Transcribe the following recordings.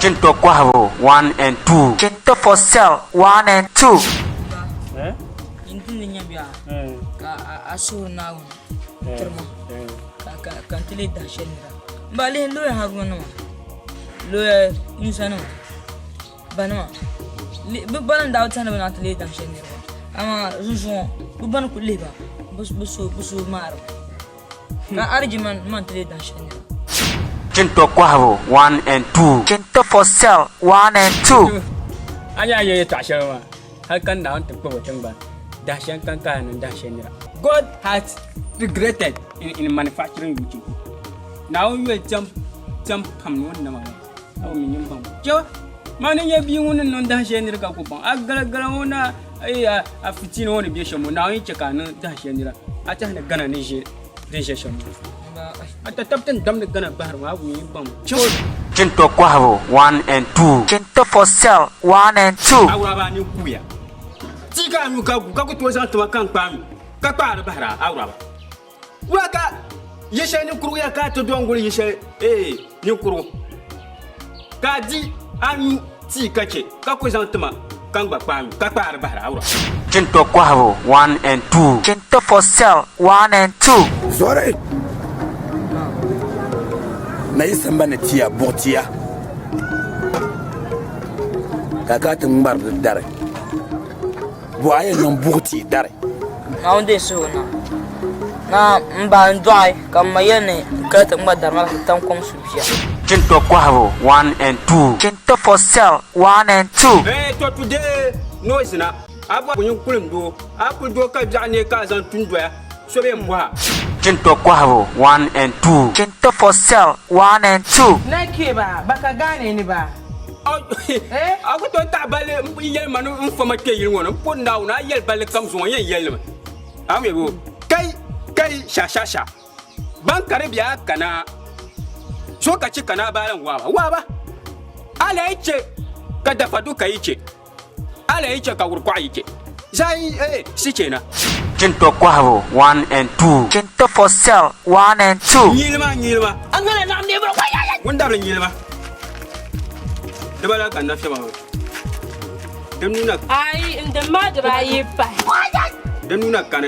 Chinto kɔhibu 1 and 2. Chinto for sale 1 and 2. Eh? N ni nya bia ka a suhuri Naawuni tiri ma ka ka n ti leei dahi shɛli nira. M ba lihi looya Haruna nima, looya Yusa nima, banima bɛ ba nim daa bi tɛhi ni bɛ naan ti leei dahi shɛli niriba amaa zuŋɔ bɛ ba ni kuli lihi ba bɛ suhu maarimi. Ka ariji man ti leei dahi shɛli nira. Chinto kɔhibu 1 and 2. Chinto for sale 1 and 2. A nya a yɛn yɛtɔɣa shɛli maa, hal ka Naawuni ti kpuɣi tiŋgbani dahi shɛli kam ka a niŋ dahi shɛli nira. God has regretted in, in manufacturing you chinto. Naawuni yoli cham cham pam ni o ni nama maa. A bi mi nyin baŋ. Chɛ ma ni nyɛ bia ŋun ni niŋ dahi shɛli nira ka ku baŋ. A galagala ŋɔ na a fitiina ŋɔ ni be shɛm ŋɔ, Naawuni yi chɛ ka a niŋ dahi shɛli nira, a tɛhi ni Ghana ni ʒe din ʒe shɛm ŋɔ. A tatab ti ni damdi Ghana bahiri ŋɔ, a bi mi baŋ. Chɛ Chinto kɔhibu 1 and 2. Chinto for sale 1 and 2. Awuraba a nini kuuya. Tia ka a nyu ka gu, ka ku tooi zaŋ tima ka n-kpaai nyu, ka kpaari bahiri a, awuraba. Wula ka yi shɛli ninkurugu ya ka a ti dɔn guli yi shɛli ee ninkurugu, ka a di a nyu tii ka chɛ ka ku zaŋ tima ka n gba kpaai nyu ka kpaari bahiri a wura. Chinto kɔhibu 1 and 2. Chinto for sale 1 and 2. Zɔri na yi sambani tia buɣ tia ka a kana ti ŋmari di dari. Buɣa yɛn niŋ buɣ tia dari. Naawuni deei suhigu na. Naa m ba n-dɔɣi ka m ma yɛli ni n kali ti ŋma dari maa ka ti tam kom su bia. Chinto kɔhibu 1 and 2. Chinto for sale 1 and 2. Eh, to today no zina. A bɔhi nyin kulim doo, a kuli doo ka biɛɣu neei ka a zaŋ tum doya, so bee m-bɔhi a. Chinto kɔhibu 1 and 2. Chinto for sale 1 and 2. Na ke ba, baka gane ni ba. A ku tooi taɣi balli n-yɛli ma ni n fama kpe yili ŋɔ ni, m puri Naawuni, a yɛli balli kam zuŋɔ n yɛn yɛli li mi. A mi bo? Kai, kai, sha sha sha. Ban ka di be a kana, so ka chɛ ka naa baalim waaba, waaba. A lahi chɛ ka dafa du ka yi chɛ. A lahi chɛ ka wurikɔɣu yi chɛ. Zaa yi, eh, si chɛ na. Chinto kɔhibu 1 and 2. Chinto for sale 1 and 2. Nyili ma, nyili ma. Ŋun dabili nyili ma. Di bala ka n na fiɛma maa. Di nuu na. Ayi, n dim maa dibaayi pahi. Di nuu na kani.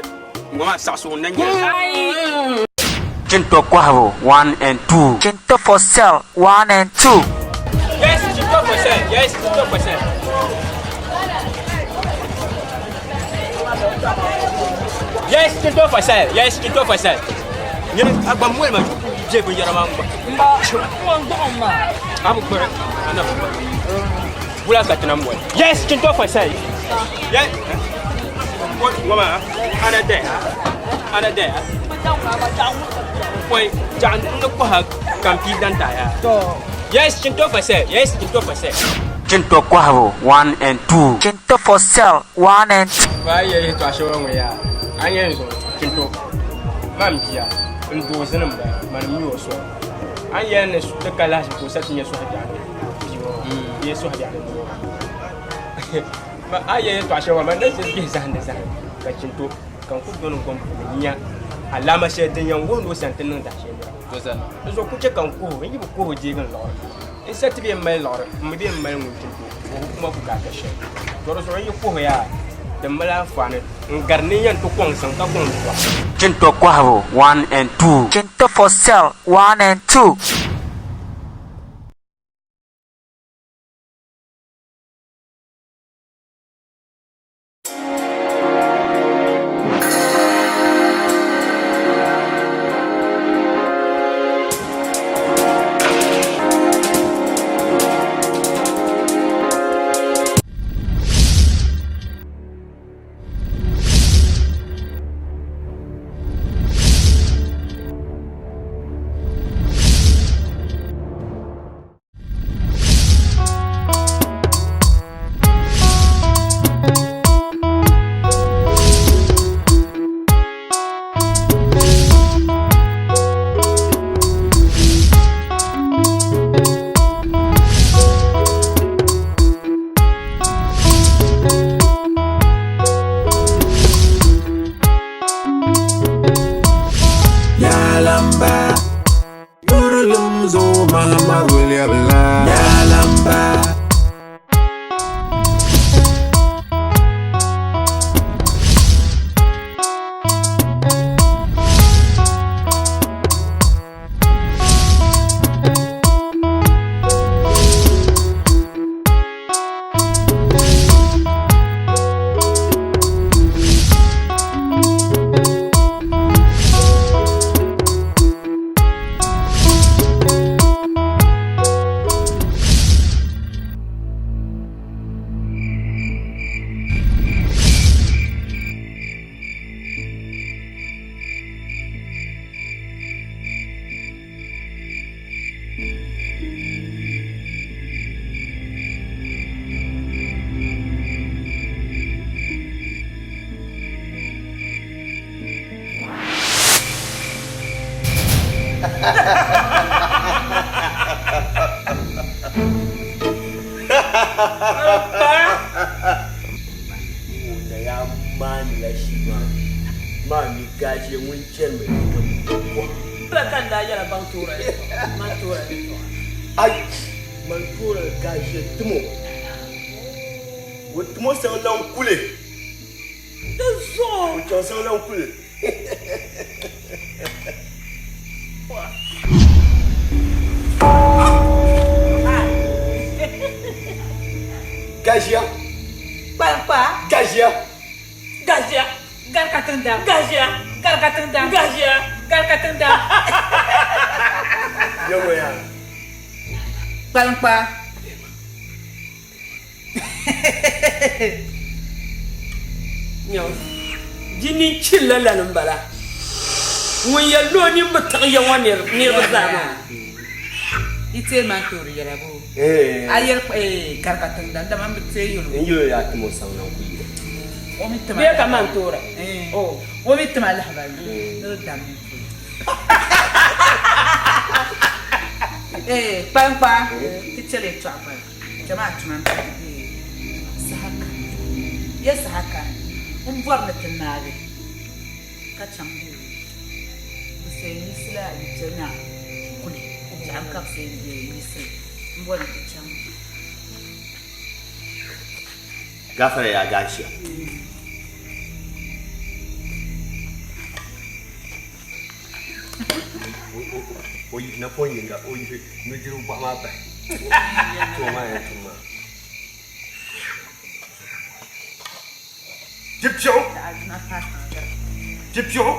Ŋɔ maa saɣisi o n na nyɛli. Ayi. Chinto kɔhibu 1 and 2. Chinto for sale 1 and 2. Yes, chinto for sale. Yes, chinto for sale. Yes, chinto for sale. Yes, chinto for sale. Nyini a gba moli ma je binyɛra maa ŋma. M ba, ŋɔ n-gbuɣim maa. A bi gbiri, a na bi gbiri. Wula ka ti na moli. Yes, chinto for sale. Yes. Ŋɔ maa, ana daya, ana daya. Pɔi, jaɣa n ni kɔha kampi dan taaya. Yes, chinto for sale. Yes, chinto for sale. Chinto kɔhibu 1 and 2. Chinto for sale 1 and 2. Ba yi yɛli yɛtɔɣa shɛŋa ŋɔ yaa, a ni yɛn zuŋ chinto man bia n doo zini m bala mani mi o soli. A ni yɛli ni ti ka lahiʒibu ka o sa ti nyɛ sɔhibiɛɣu ni bia ŋɔ maa bee sɔhibiɛɣu ni noo maa. A yi yɛli yɛtɔɣa shɛŋa maa, man na ʒiri bihi zahindi zahindi ka chinto ka n ku dɔni gom puuni n-nya alaama shɛli din yɛn wuhi ni o sani ti niŋ dahi shɛli nira. Di zuɣu ku chɛ ka n kuhi o, n yi bi kuhi o deegi n liɣiri. N sa ti bee m-mali liɣiri, m mi bee m-mali ŋun chinto o bi kuma bukaata shɛli. To di zuɣu n yi kuhi yaa, din mali anfaani n-gari ni n yɛn ti kɔŋ ziŋ ka kɔŋ dua. Chinto kɔhibu 1 and 2. Chinto for sale 1 and 2. Yalamba. Yurilim zo Muhammad William la. Yalamba. Ŋun na yaa maanila shii maa, maa mi gaashee ŋun chanimi ni o bɔhi. Bɛ ka n daa yɛla baŋ toora yɛltɔɣa, man toora yɛltɔɣa. Ai! Man toora gaashee timo, o timo saŋ lan kuli. Di zuɣu. O chaŋ saŋ lan kuli. Gazia. Kpankpa. Gazia. Gazia. Gari ka tiŋ dam. Gazia. Gari ka tiŋ dam. Gazia. Gari ka tiŋ dam. Yɛŋɔ yaa. Kpankpa. Di nini chilla lani m-bala. Ŋun yɛli ni o nini bi tiɣi ya ŋɔ niriba zaa maa. Yi teei man toori yɛla boo? A yɛli kari ka tiŋdani dama m bi teei yɛl o. N yɛl o yaa tim o saŋ na n-ku yili. O mi tima. Bee ka man toora? O mi tima lahibali ni di dammi polo. Kpaŋkpa, ti chɛli yɛtɔɣa gbali. Jɛmaa tuma m-pali bee saha kani? Ya saha kani m bɔri ni ti naagi ka chaŋ bee bɛ sayi yiɣisi la yi kpe na kuli biɛɣu ka bɛ sayi yiɣisi m bɔri ni ti chaŋ. Gafara ya gashi. O yihi napɔŋ yinga o yihi nudirigu bɔɣu maa bahi. Tuma maa yɛn tum maa. Di piɛɣu. Di piɛɣu.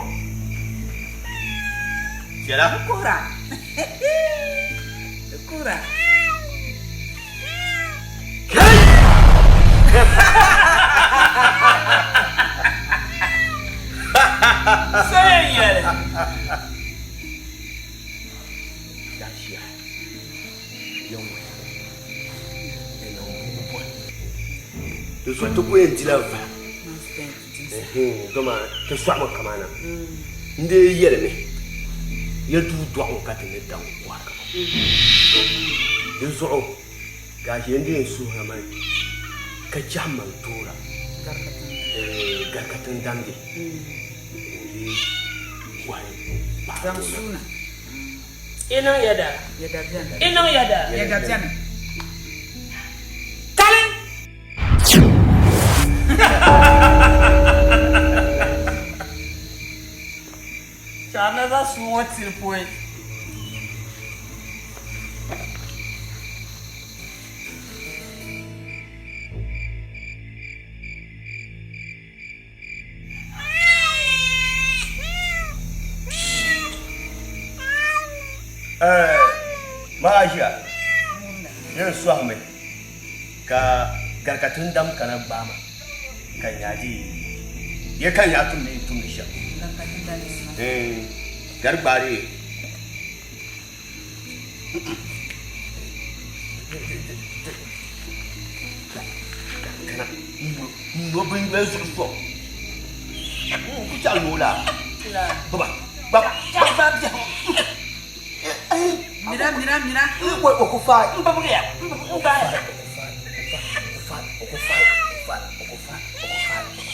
Viɛla. Kuhura. Kuhura. Kai! So yɛn yɛli. Lafiya Yawɛ ni niŋ buɣu bɔli. Di zuɣu ti ku yɛn dila vari dama ti sɔɣimi kamana n dee yɛlimi ya duu dɔɣu ka ti ni daŋ kɔhiri. Di zuɣu gashi n dee suhira mani ka chahi maŋ toora gari ka tiŋ damdi n-dee kɔhi paɣa ŋɔ. I niŋ yɛda? I niŋ yɛda? Yɛda beni. Kali! Chana za su ŋɔ tiri pɔi. Maa ʒiya yɛn sɔhimi ka gari ka ti dam kana gbaai ma ka n yaa dii ye ka n yaa tumdi n tumdi shɛm gari gbaari Kana n no bin yoli zuɣu sɔŋ n ku chaŋ ni o laa baba ba ba biɛhigu Mira mira mira o ku faai n bibgiya n gbaaya o ku faai o ku faai o ku faai o ku faai o ku faai.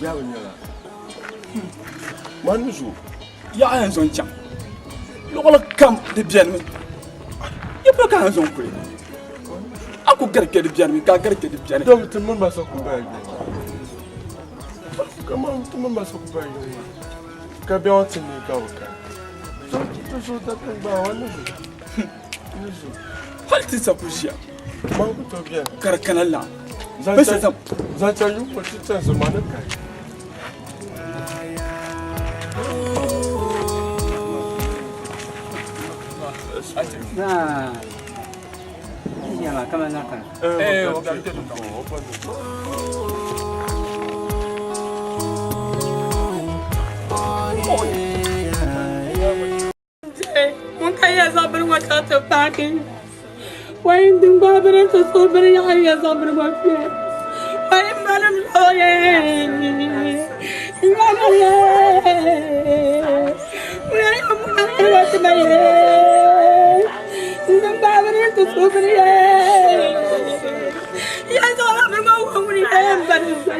Bɛ bi nyɛla. Man ni zo. Yaɣa yɛn zaŋ chaŋ luɣuli kam di bɛnimi yi polo ka yɛn zaŋ kuli a ku gari kpɛ di bɛnimi ka a gari kpɛ di bɛni. Dɔm ti mini ba sa ku bahi yiŋa. Kaman ti mini ba sa ku bahi yiŋa. Ka biɛɣu ti neei ka bi kani. Ti zo da tiŋgbani wa ni zo. Ni zo. Hali ti sa ku ʒiya. Man ku tooi bɛni. Ka di kana laɣim. Zaŋ chaŋ yuŋ ti chani ma ni kani. Ŋun ka yɛ zabiri ŋɔ chaŋ ti paaki wai n din gbaai bini ti suhi bini yaɣa yɛ zabiri ŋɔ kpɛ wai n banim looye n banim ye ŋun ti ma ye n din gbaai bini ti suhi bini ye yɛ zabiri ŋɔ ŋun ye n banim ye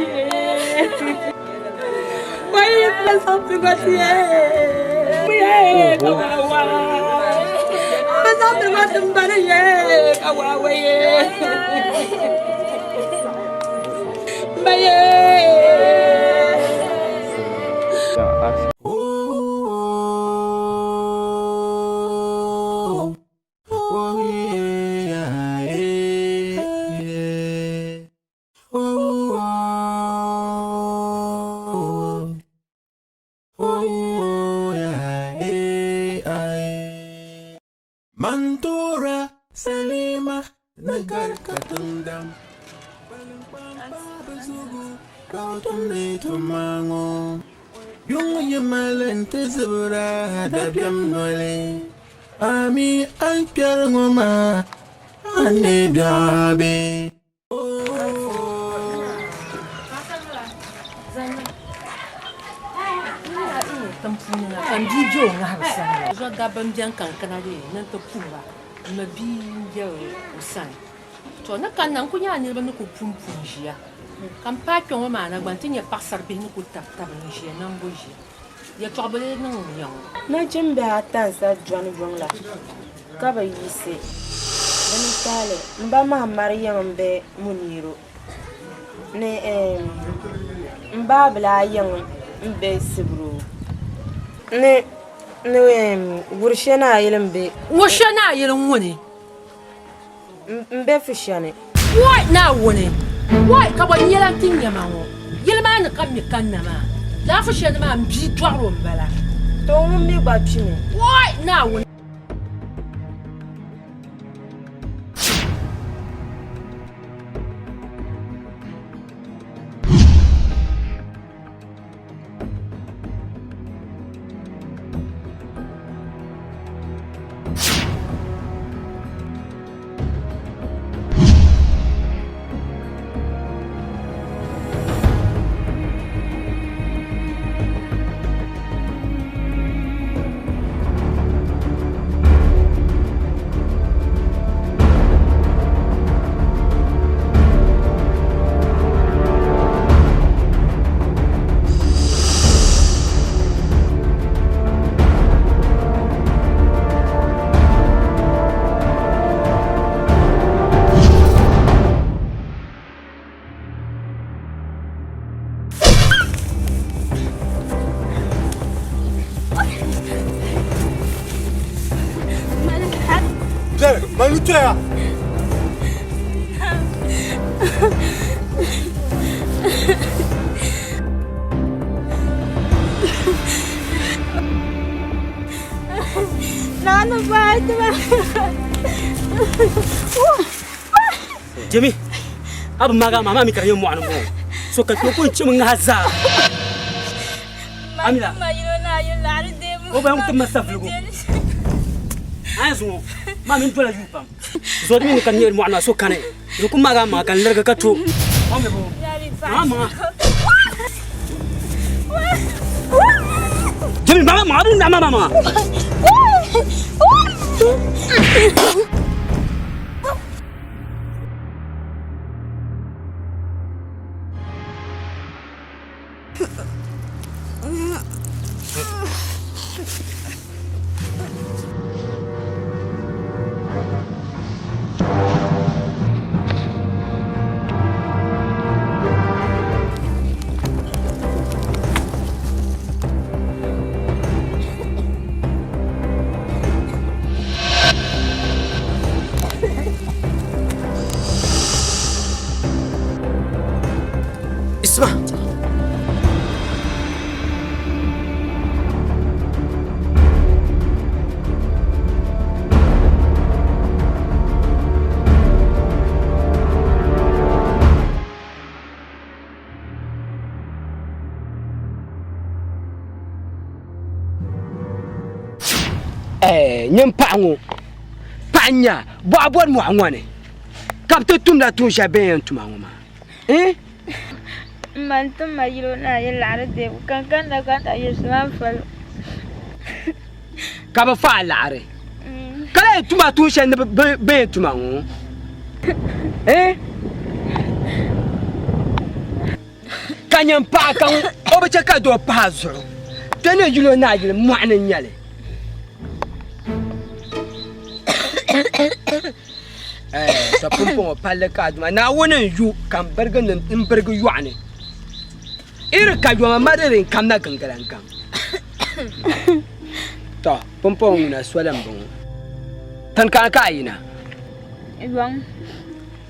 wai n zabiri ŋɔ ti ye Mantura Salima Nagarkatundam Kautumne Yung yimalante zibra dabiam nole Ami an piarngoma ane biabe. Ka n bia bɛ o ŋahibu sani zuɣu dabba n biɛni kankana de ni ti puhiba n ma bia n bɛ o sani to ni kanna n ku nyɛla niraba ni ku pun pun ʒiya ka n paai kpɛ ŋɔ maa na gba n ti nyɛ paɣasari bihi ni ku tabi tabi n ʒiya nambo ʒiya yɛltɔɣa bili niŋ n nyɛ ŋɔ. Nachimbihi ata n-sa dɔni yuŋ la ka bɛ yiɣisi di ni taali m ba Mahamari yiŋ m-be Muniiro ni m baabila yiŋ m-be Sibiro ni Wurishɛ Naayili m-be Wurishɛ Naayili ŋuni? M-be Fushɛni. Woi Naawuni! Woi ka bɔ n-yɛla nti nya ma ŋɔ? Yili maa ni ka m mi kanna maa. Lala Fushɛni maa m bia dɔɣiri o m-bala. To ŋun mi gba kpimi. Woi Naawuni! Manu toya. Nana Fatima. Jami, abu maga mama mi kariyo mo anu so ka ko ko chim nga za. Amila. O ba mutum masaflugo. An zo ma min tola yupam. Zo mi kan yer mo anu so kane. Ko maga ma kan lerga ka to. O me bo. Ma. Jami mama ma na mama ma. Nyin paɣa ŋɔ, paɣa n-nya bɔɣa bɔri mɔɣu ŋɔ ni ka bɛ ti tumla tuun shɛli bɛ ni yɛn tuma ŋɔ maa. Eh? M ma n-tim ma yili o ni a yi laɣiri deebu ka n kanna ka n ti yiɣisi maa n-fali o. Ka bɛ fa a laɣiri ka lahi tuma tuun shɛli ni bɛ yɛn tuma ŋɔ. Eh? Ka nyin paɣa ka o bi chɛ ka doo pahi a zuɣu, kpe ni yili o ni a yili mɔɣu ni n-nyɛ li. To pumpɔŋɔ palli ka a duma Naawuni n-yu ka m birigi yɔɣu ni. Iri ka yoma ma di din kamna giŋgilangaŋ. To pumpɔŋɔ ŋuna soli m-bɔŋɔ. Tini kani ka a yina? Yɔŋ.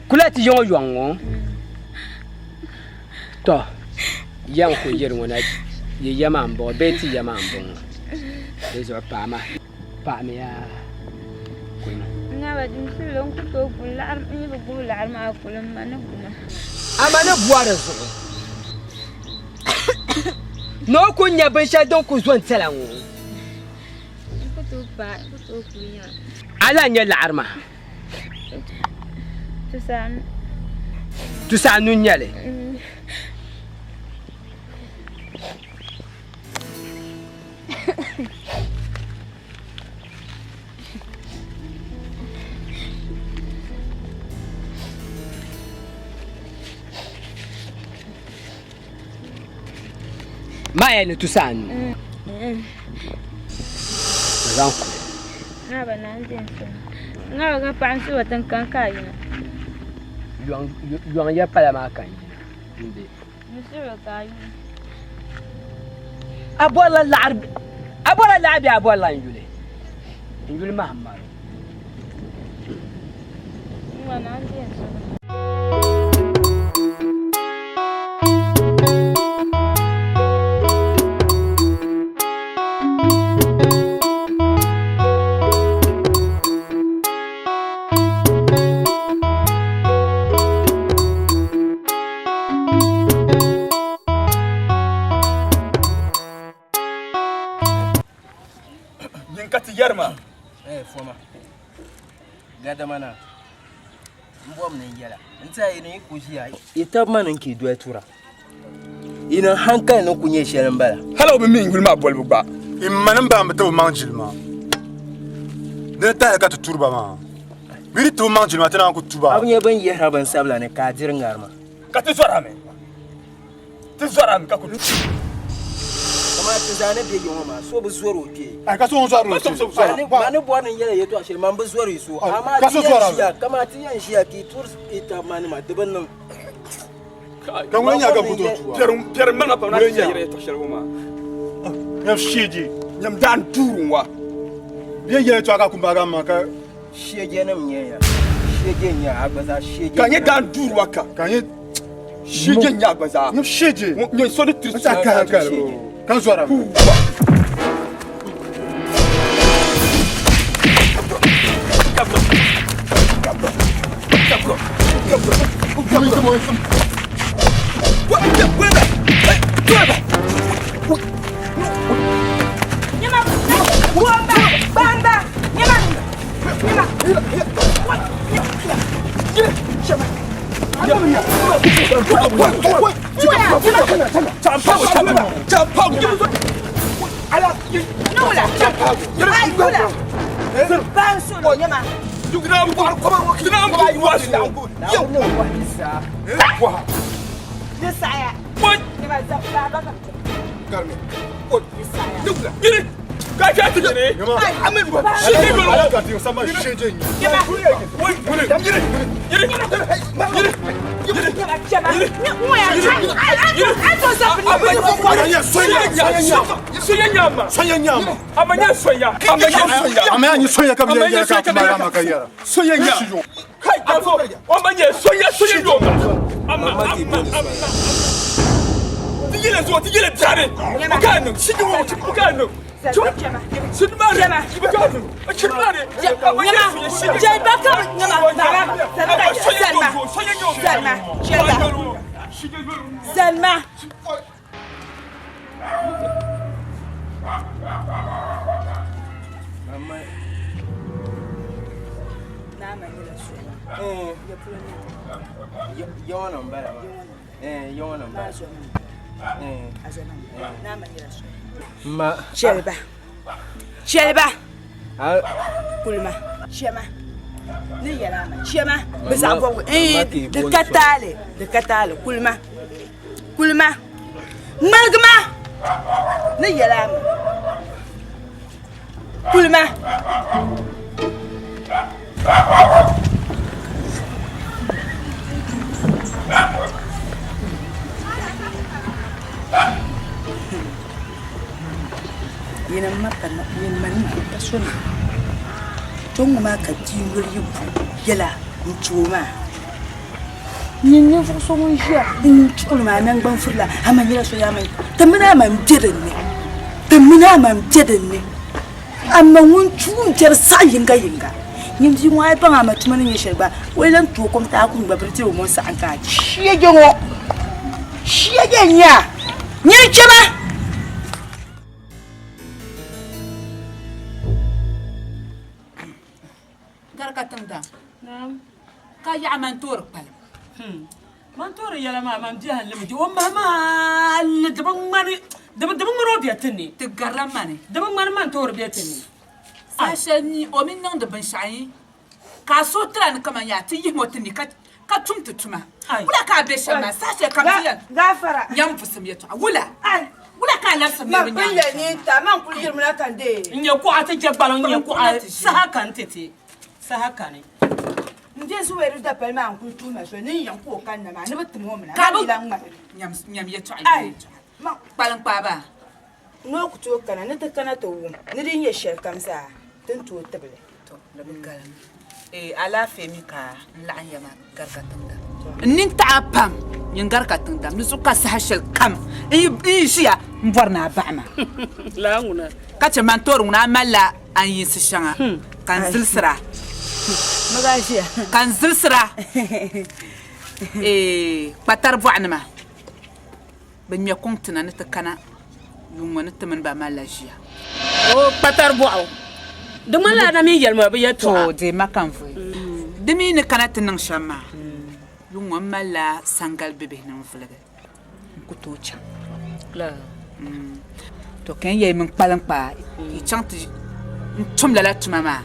Kula ti yiŋɔ yɔŋ ŋɔ. Tɔ, ya n-ku yiri ŋɔ na yi ya maa m-bɔŋɔ bee ti ya maa m-bɔŋɔ. Di zuɣu paɣima, paɣimiya kulima. Ŋaba din sulli n ku tooi guli laɣiri n yi bi gbubi laɣiri maa kuli m ma ni guma. Ama ni bɔri di zuɣu ni o ku nya binshɛli din ku zo n-tɛla ŋɔ. N ku tooi paai, n ku tooi kuli nya. A lahi nya laɣiri maa. Tusaanu. Tusaanu n-nyɛ li. Maa ya ni tusaanu. Zaŋ kuli. Ŋaba na n dɛn so. Ŋaba ka paɣa n suba tin kan ka yina. Yɔŋ ya pala maa ka n yina. N be. N suba ka yina. A bɔrila laɣiri a bɔrila laɣiri bee a bɔrila n yuli? N yuli Mahamadu. Ŋaba na n dɛn so. Nyin ka ti yɛri maa. Eh, foma. Gadama na. N bɔm ni n yɛla. N tiɛha yi ni yi ku ʒiya. Yi tabi ma ni n ka yi doli tura. Yi niŋ hankali ni ku nyɛ shɛli n bala. Hali o bi mi n yuli maa bolibu gba. N ma ni m ba n bi ti bɛ maŋ jilima. Di ni tahili ka ti turi ba maa. Bɛ yi di ti bɛ maŋ jilima ti naan ku tu ba. A bi nyɛ bɛn yihira binsabila ni ka a diri ŋarima. Ka ti zɔrami. Ti zɔrami ka ku tu. Kamani ti zaa ni be ya ŋɔ maa, so bi zɔri o kpee. Ai, ka so ŋun zɔri o kpee. Ma ni bɔri ni n yɛli yɛtɔɣ shɛli, man bi zɔri so. Amaa Ka so ti yɛn zɔri a mi. ʒiya, kamani ti yɛn ʒiya ka yi turi yi tab maa nima, di bi niŋ. Ka ŋun nya ka ku tooi tu a? Piɛri maŋa pam na ti yɛri yɛtɔɣ shɛli ŋɔ maa. Nyam sheeje. Nyam daan tuuri n-wa. Bɛ yɛli yɛtɔɣa ka kumbaagi a maŋa ka. Sheejenim n-nyɛ ya. Sheeje n-nyɛ a gba zaa sheeje. Ka nyɛ daan tuuri wa ka. Ka nyɛ sheeje n-nyɛ a gba zaa. Nyam sheeje. Nyɛ so ni tiri N saha ka hankali ka zɔra. Zalma. Ya ŋɔ ni m-bala maa. Ya ŋɔ ni m-bala. Ma. Chɛli ba. Chɛli ba. Kulima. Chɛma. Ni yɛla ma. Chɛma. Bɛ zaɣ bɔbigu. Di ka taali. Di ka taali. Kulima. Kulima. Ŋmaligi ma. Ni yɛla ma. Kulima. Yini ma ka yin ma ni pa so na kpɛŋɔ maa ka bia yuli yi bu yɛla n ti o maa nyin ninvuɣu so ŋun ʒiya n chuɣuli maa nangbani furila a ma nyɛla so yaa ma ti mini a ma n bɛ dinni ti mini a ma n bɛ dinni a ma ŋun tuun biɛri saɣa yinga yinga nyin bia ŋɔ a yi baŋ a ma tuma ni nyɛ shɛli gba o yi lahi tooi kom ti a kum gba bɛ di ti o mɔŋ saɣim ka a di shiɛgɛ ŋɔ shiɛgɛ n nyɛ a nyini chɛma Gari ka tiŋ daŋ. Ka yaɣa man toori kpalim. Man toori yɛla maa man biɛhi limi di o mahi maa li di bi ŋmani di bi ŋmani o bɛ ti ni. Ti garila mani. Di bi ŋmani man toori bɛ ti ni. Saha shɛli mi o mi niŋdi binshɛɣu yi ka a suhu tira ni kaman yaa ti yihim o ti ni ka tum ti tuma. Wula ka a be shɛm maa saha shɛli kam ti yɛn nyam busim yɛtɔɣa wula? Wula ka a labisi niriba nyaaŋa shɛm maa? N nyɛ kuɣa ti je gbaliŋ n nyɛ kuɣa saha kani ti ti saha kani. N je Zuwairu dapali maa n-kuli tuhi ma soli ni n yiŋ ka o kanna maa ni bɛ tim o mi na, ma mi lan ŋmali. Nyam yɛtɔɣa yɛtɔɣa kpaliŋkpaaba. Ni o ku tooi kana, ni ti kana ti wum ni di nyɛ shɛlikam zaa, ti ni tooi tibi li. To, di bi galim. Ee, alaafee mi ka n laɣim ya maa gari ka tiŋ dam. N nini taɣi a pam, nyin gari ka tiŋ dam. Di zuɣu ka saha shɛli kam n yi ʒiya m bɔri ni a baɣi ma. Lala ŋuna. Ka chɛ man toori ŋuna a malila a ni yinsi shɛŋa ka n zilisira. Ka n zilisira. Ee, kpatari bɔɣinima. Bɛ ŋmɛ kuŋ ti na ni ti kana yuŋ ŋɔ ni ti mini ba malila ʒiya. O kpatari bɔɣu. Di ŋmanila a na mi yɛli ma bɛ yɛtɔɣa. To deei ma ka n vuhi. Di mi ni kana ti niŋ shɛm maa, yuŋ ŋɔ m malila sangali bibihi ni n vuligi n ku tooi chaŋ. To ka n yɛli mini kpaliŋkpaa yi chaŋ ti n tum lala tuma maa.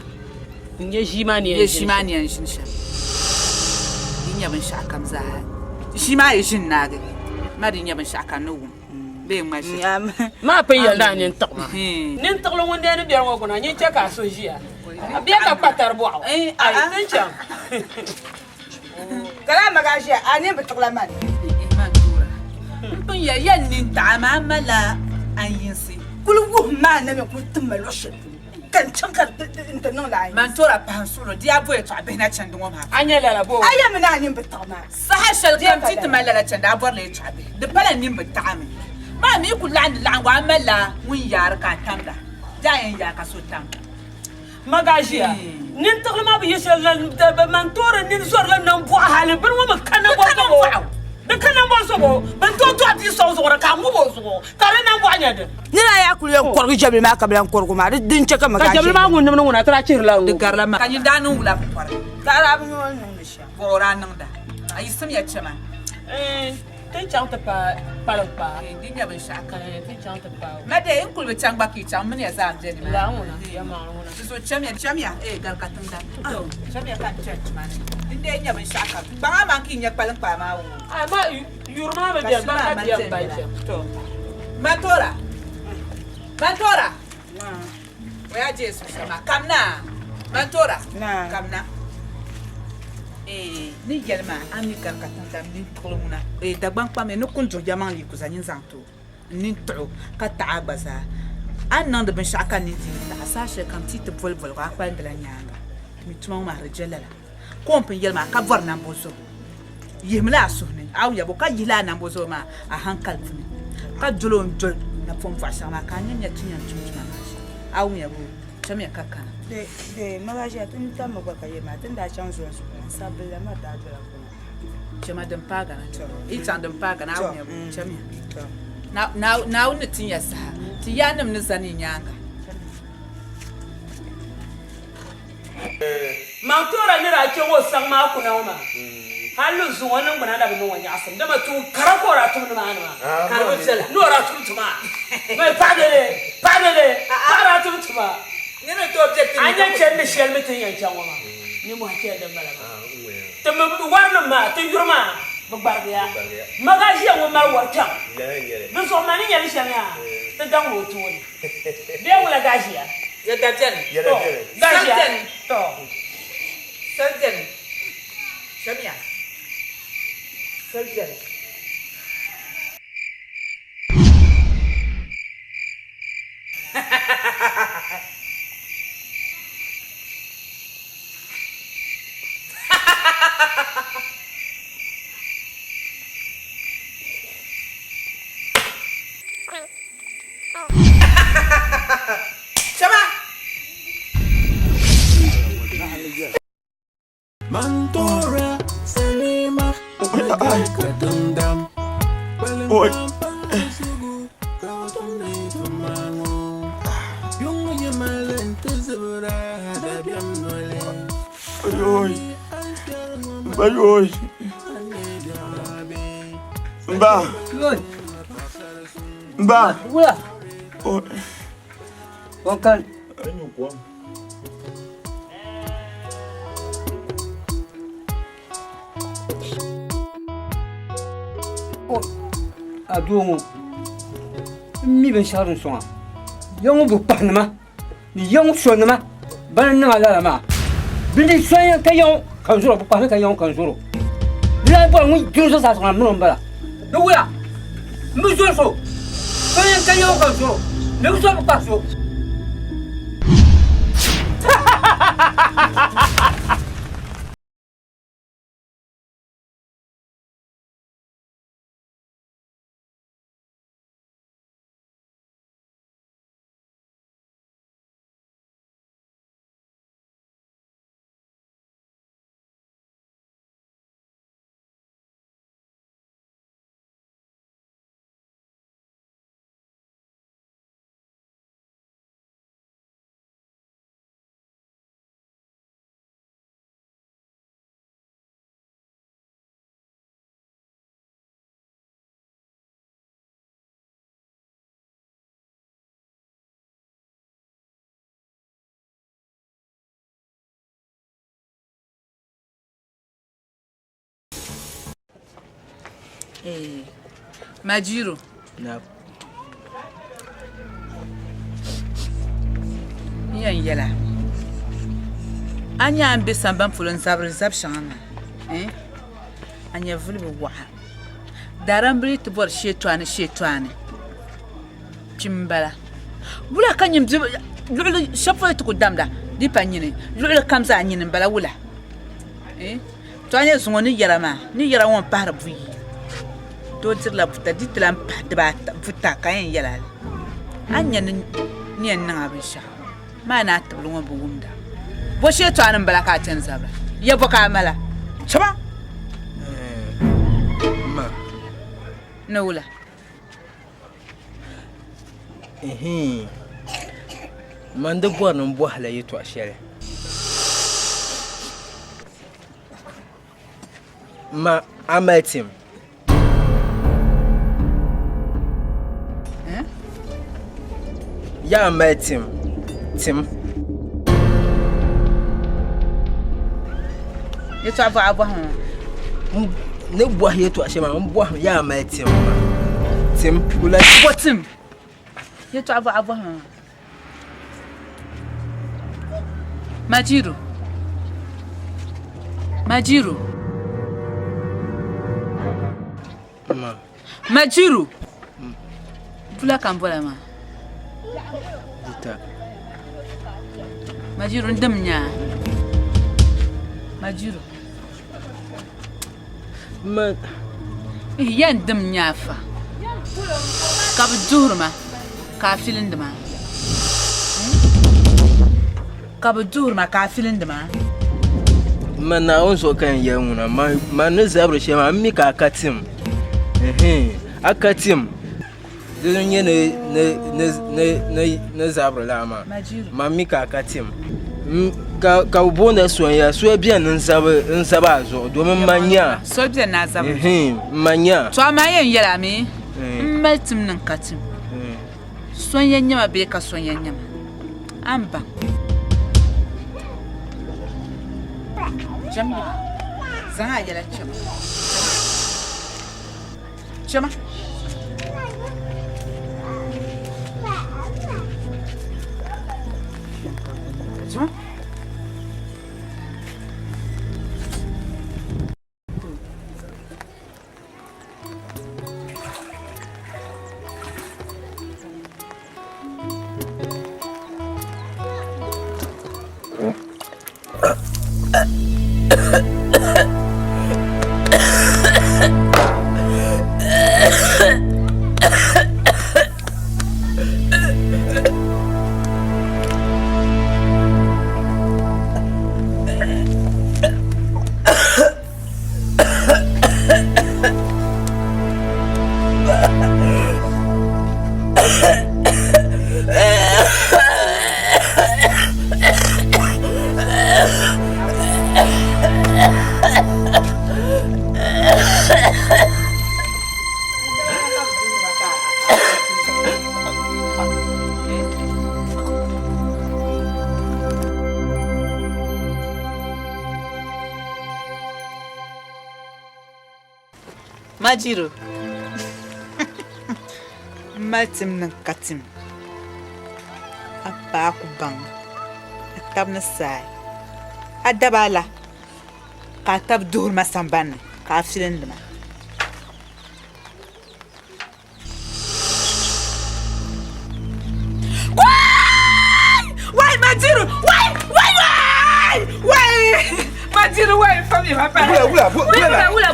N nyɛ ʒii maa ni yɛn ʒini shɛm. Di yi nya binshɛɣu kam zaa, ʒii maa yi ʒini naagi, ma di yi nya binshɛɣu kam ni wum bee ŋma ʒiri. Maa pun yɛli ni a nini tiɣi ma. Nini tiɣili ŋun dee ni biɛri ŋɔ guna, nyin chɛ ka a so ʒiya. A bɛ ka kpa tari bɔɣu. Ayi, ti ni chaŋ. Ka laa maga ʒiya, a nini bi tiɣila mani. M pun yɛli ya n nini taɣi a maa, a malila anyinsi. Kuli wuhim ma a ni mi kuli tim ma luɣ shɛli polo. Ka n chaŋ ka n ti niŋ laa. Man toora pahi n suɣulo di a bo yɛtɔɣa bihi na chandi ŋɔ maa. A nya lala bo? A yɛmi ni a nini bi taɣi maa. Saha shɛli kam ti ti mali lala chandi a bɔrila yɛtɔɣa bihi. Di pala n nini bi taɣimi. Maa mi ku laɣindi laɣingu a malila ŋun yaari ka a tamda. Di a yɛn yaai ka so tam. Magaʒia, nini tiɣili maa bi yi shɛli na man toori nini zɔrila nambɔɣu hali bini ŋɔ mi ka nambɔɣu zuɣu. Di ka nambɔɣu zuɣu bɛ ni tooi dɔɣi bia sɔŋ zuɣuri ka a ŋub o zuɣu ka di nambɔɣu nyɛ dini. Nira yaa kuli yɛn kɔrigi jabili maa ka bi lan kɔrigi o maa, di din chɛ ka Ka jabili maa ŋun nimdi ŋuna ti daa chihirila ŋ-ŋub. Di garila ma. Ka nyin daa niŋ wula pukɔri? Ka a daa bi nya o ni niŋdi shɛm. Bɔ o daa niŋda? A yiɣisim ya chɛ ma. Ti ni chaŋ ti paai kpaliŋkpaa. Di nya binshɛɣu kam. Ti ni chaŋ ti paai o. Ma dee n kuli bi chaŋ gba ka yi chaŋ, m mini ya zaa m-be nimaani. Lala ŋuna, yɛlimaŋli ŋuna. Di zuɣu chamiya, chamiya, ee gari ka tiŋ dam. Chamiya ka n chani tuma ni. Din dee nya binshɛɣu kam. Kpaŋ a maŋ ka yi nya kpaliŋkpaa maa woo. Amaa yuri maa bi beni, bari ka bia m-bayi shɛm. To, Mantoora, Mantoora, o yaa je su shɛm maa, kamina, Mantoora, kamina. Ee, ni yɛli ma a mi gari ka tiŋdam nini tiɣili ŋuna. Ee, Dagbaŋ kpamli ni kun duhi yɛlimaŋli yi ku za nyin zaŋ ti o n nini tiɣi o ka taɣi a gba zaa. A ni niŋdi binshɛɣu ka n nini ti yi taɣi a saha shɛli kam ti yi ti boli boligu a kpalindila nyaaŋa. Ti mi tuma ŋɔ maa di je lala. Ka o ni pun yɛli maa ka bɔri nambo zuɣu. Yihimila a suhu ni, a wum ya bo, ka yihila a nambo zuɣu maa a hankali puuni, ka dol o ni doli napɔŋ bɔɣu shɛŋa maa, ka a nya nya ti yɛn tum tuma maa shɛm. A wum ya bo, chamiya ka kana. Dee, Magaʒia, ti ni tammi gba ka yɛli maa, ti ni daa chaŋ zoli zuɣu la, n-sabili la miri daa dola kuna. Chama din paai gana, yi chaŋ din paai gana, a wum ya bo, chamiya. Naawuni ni tin ya saha, ti yaannim ni zani yi nyaaŋa. Maŋtoora ni daa chaŋ o saŋ maa kuna ŋɔ maa, hal ni zuŋɔ niŋgbuna na bi niŋ o nyaɣisim, dama tuun kara ka o daa tum nimaani maa, ka di bi viɛla ni o daa tum tuma. Mali paɣa be li, paɣa be li, paɣa daa tum tuma. A nya chani ni shɛli mi ti ni yɛn chaŋ ŋɔ maa, nimmohi chani din bala maa. Ti mi warinim maa, ti yuri maa bi gbarigiya. Magaʒia ŋun mali wari kpiɔŋ, di zuɣu ma ni nya li shɛm yaa, ti daŋ o tooni. Bee ŋuna gaʒia? Yɛda beni. Yɛda beni. Sal beni. Tɔ. Sal beni. Shɛmiya. Sal beni. Mantora Salima Kadundam Oi. Oi. Oi. Mba. Mba. Wula. Oi. Wɔn A doo ŋɔ n mi binshaɣu din soŋa ya ŋɔ bi kpahinima ni ya ŋɔ sonima bana n niŋ a lala maa bɛ mi sonya ka ya ŋɔ ka n zoro bi kpahimi ka ya ŋɔ ka n zoro di lahi bɔri ŋun duri zuɣusaa sɔŋ a mini o n bala ni wula n bi zori so sonya ka ya ŋɔ ka n zoro ni bi zori bi kpahi so. Eh, Majiro. Na. N yɛn yɛla a nya a ni be sambani polo n-zabiri zab shɛŋa maa eh? A nyɛvuli bi waɣa. Daarambili ti bɔri sheetɔɣani sheetɔɣani kpim m-bala. Wula ka nyin bi luɣili shɛli polo ti ku damda di pa nyini luɣili kam zaa nyini m-bala wula eh? To a nya zuŋɔ ni yɛra maa ni yɛra ŋɔ m-pahiri buyi doo dirila buta di ti lahi pahi dibaata buta ka a yɛn yɛli a li a ni nya ni yɛn niŋ a binshɛɣu maa ni a tibili ŋɔ bi wumda bɔ sheetɔɣani m-bala ka a chani zabira ya bɔ ka a mala chama Ma. Ni wula? Ɛhɛn. Man di bɔri ni n bɔhi la yɛtɔɣ shɛli. Ma a mali tim? Yaa mali tim? Tim. Yɛtɔɣa bɔɣa bɔhi ŋɔ. Ni bɔhi yɛtɔɣa shɛli maa n bɔhimi yaa mali tim maa. Tim kula. Bɔ tim. Yɛtɔɣa bɔɣa bɔhi ŋɔ. Majiru. Majiru. Ma. Majiru. Bula ka n bola maa. Buta. Majiru n dim nyaa. Majiru. Ma. Yɛn dim nyaa fa. Ka bi duhiri ma ka a filindi ma. Ka bi duhiri ma ka a filindi ma. Ma Naawuni zuɣu ka n yɛli ŋuna ma ni zabiri shɛli maa m mi ka a ka tim a ka tim di ni nyɛ ni zabiri laa maa ma mi ka a ka tim. Ka ka bɛ booni sonya so beni n zabi a zuɣu domin m ma nya. So beni ni a zabi. M ma nya. To amaa yɛn yɛli a mi m mali tim niŋ ka tim. So n yɛn nyɛ ma bee ka so n yɛn nyɛ ma. A ni baŋ. Chamiya. Zaŋ a yɛla chama. Chama. Chama. Majiro m mali tim niŋ ka tim a paai ku baŋ a tab ni saai a daba la ka a tab duhiri ma sambanni ka a filindi ma. Wai Majiro wai wai wai wai Majiro wai fami ma pa Wula wula wula wula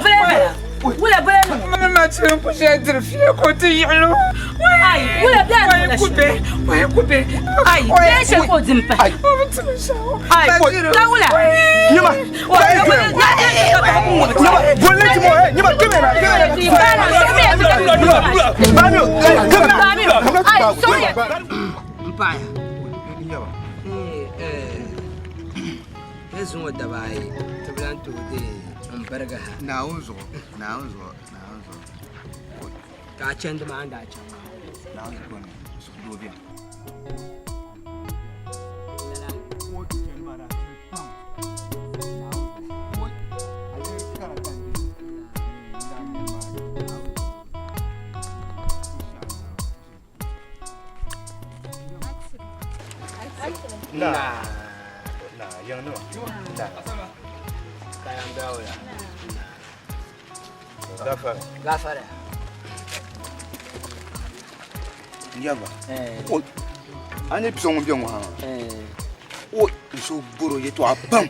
wula wula Majiro ku she dir fiye ko ti yiɣilo Ai wula bɛ wai kube wai kube ai bɛ shɛli ka o di m pahi ai ka wula Nyima Nyima bolle ti mo eh nyima keme na keme na Bami Bami ai sorry M paɣa ya zuŋɔ daba ayi ti bi lan tooi deei n birigi ha. Naawuni zuɣu Naawuni zuɣu Naawuni zuɣu. Ka a chandi maa n daa chaŋ maa. Naawuni zuɣu ni suhudoo beni. Na. Na, yang nima. Na. Kayan dawoya. Gafara. Gafara. Yaba. O a ni biso ŋun be ŋɔ ha maa. O n so boro yɛtɔɣa pam.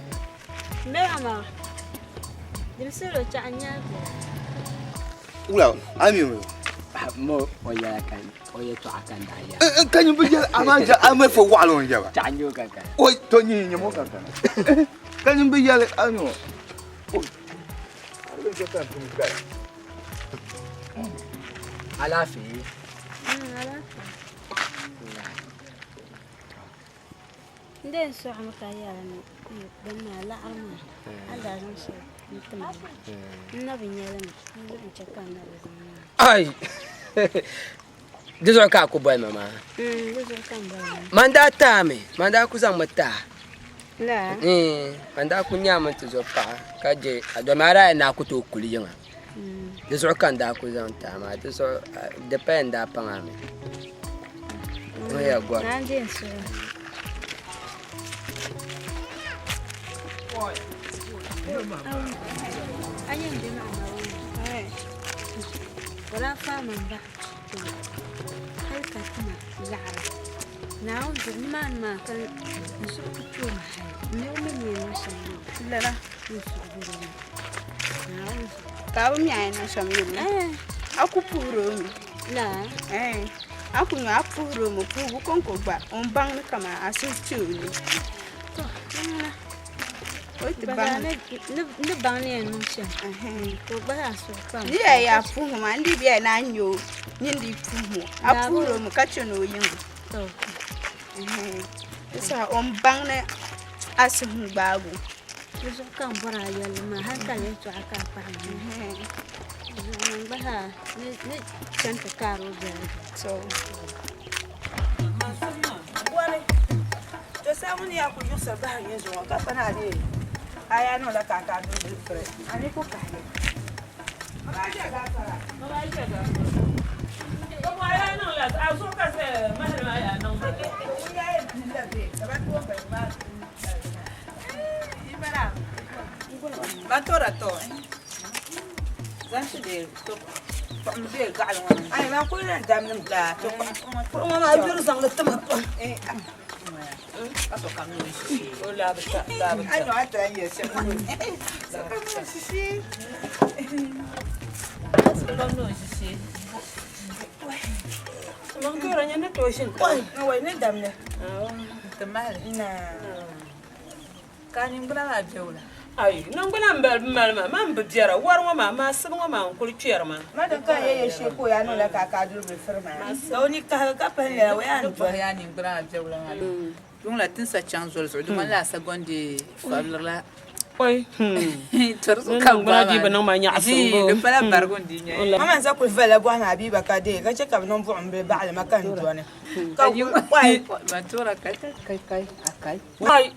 Mɛrama, dimsiri o chaɣ nyaaŋa. Wula a mi mi. Mo o yɛla ka o yɛtɔɣa ka n daa yɛla. Ka nyin bi yɛli amaa ja a mali fo waɣali o yaba. Chaɣ nyɛ o kankana. O to nyin nyɛ mo kankana. Ka nyin bi yɛli a mi o. A bi chɛ ka n tum gaya. Alaafee. Alaafee. N dee sɔɣimi ka yɛli ni bini maa laɣiri maa a ni daa zaŋ shɛli n-ti ma maa n na bi nya li mi di zuɣu n-chɛ ka n na bi zaŋ maa. Ai! Di zuɣu ka a ku boli ma maa? Di zuɣu ka m boli ma. Man daa taami, man daa ku zaŋmi ti a. Laa? Man daa ku nyami ti zo paɣa ka je a domi a daa yɛn naa ku tooi kuli yiŋa. Di zuɣu ka n daa ku zaŋ ti a maa, di zuɣu di paya n daa paŋ a mi. Oya gɔri. Naa n-deei n suhu. A yɛn be maa Naawuni. O daa faai ma m-bahi kpe hali ka ti ma laɣiri. Naawuni zuɣu nimaani maa ka n suhu ku tooi ma hali. M mi o mi ni yɛn niŋ shɛm maa. Lala. N suhu bɔri o mi. Naawuni zuɣu. Ka a bi mi a yɛn niŋ shɛm yuli? A ku puhiri o mi. Laa. A ku nyo a puhiri o mi puhibu kɔŋko gba o ni baŋ ni kaman a suhu kpe o ni. To, di ŋuna. O ti baŋ. Ni baŋ ni yɛn niŋ shɛm. Ka o gba zaa suhu kpam. Ni yɛn yaa puhi maa, n di bɛya ni a nya o nyin di puhi o. A puhiri o mi ka chani o yiŋa. To. Di saha o ni baŋ ni a suhu n-gbaagi o. Di zuɣu ka n bɔri a yɛlli maa hali ka yɛltɔɣa ka a pahi ma ni. Di zuɣu man gba zaa ni chani ti kaari o biɛligu. To. Bɔri, to saha ŋɔ ni yaa kuli yiɣisiri bahiri nyɛ zuɣu ka pa ni a deei a yaa niŋla ka a ka a duri bili firi a ni ku kahigi. Ka ningbuna maa be wula? Ai, ningbuna m-bali mali ma, man bi biɛra, wari ŋɔ maa, maasibu ŋɔ maa n-kuli kpɛri ma. Ma din ka n yɛ shee ka o yaa niŋla ka a ka a duri bili firi maa. Ka o ni kahigi ka pahi lala o yaa ni doli. Yaa ningbuna maa be wula maa. Yuŋ la tinsa chaŋ zoli zuɣu di ŋmanila Sagondi fabirila. Oi, Tori zuɣu ka Ningbuna dii bi niŋ ma nyaɣisimbu. Di pala barigu n-dii nyɛ. Ma man sa kuli valila bɔhim a bia ba ka deei ka che ka bɛ niŋ buɣim bili baɣili ma ka n dɔni. Ka wai. Matura kai kai kai akai. Ai,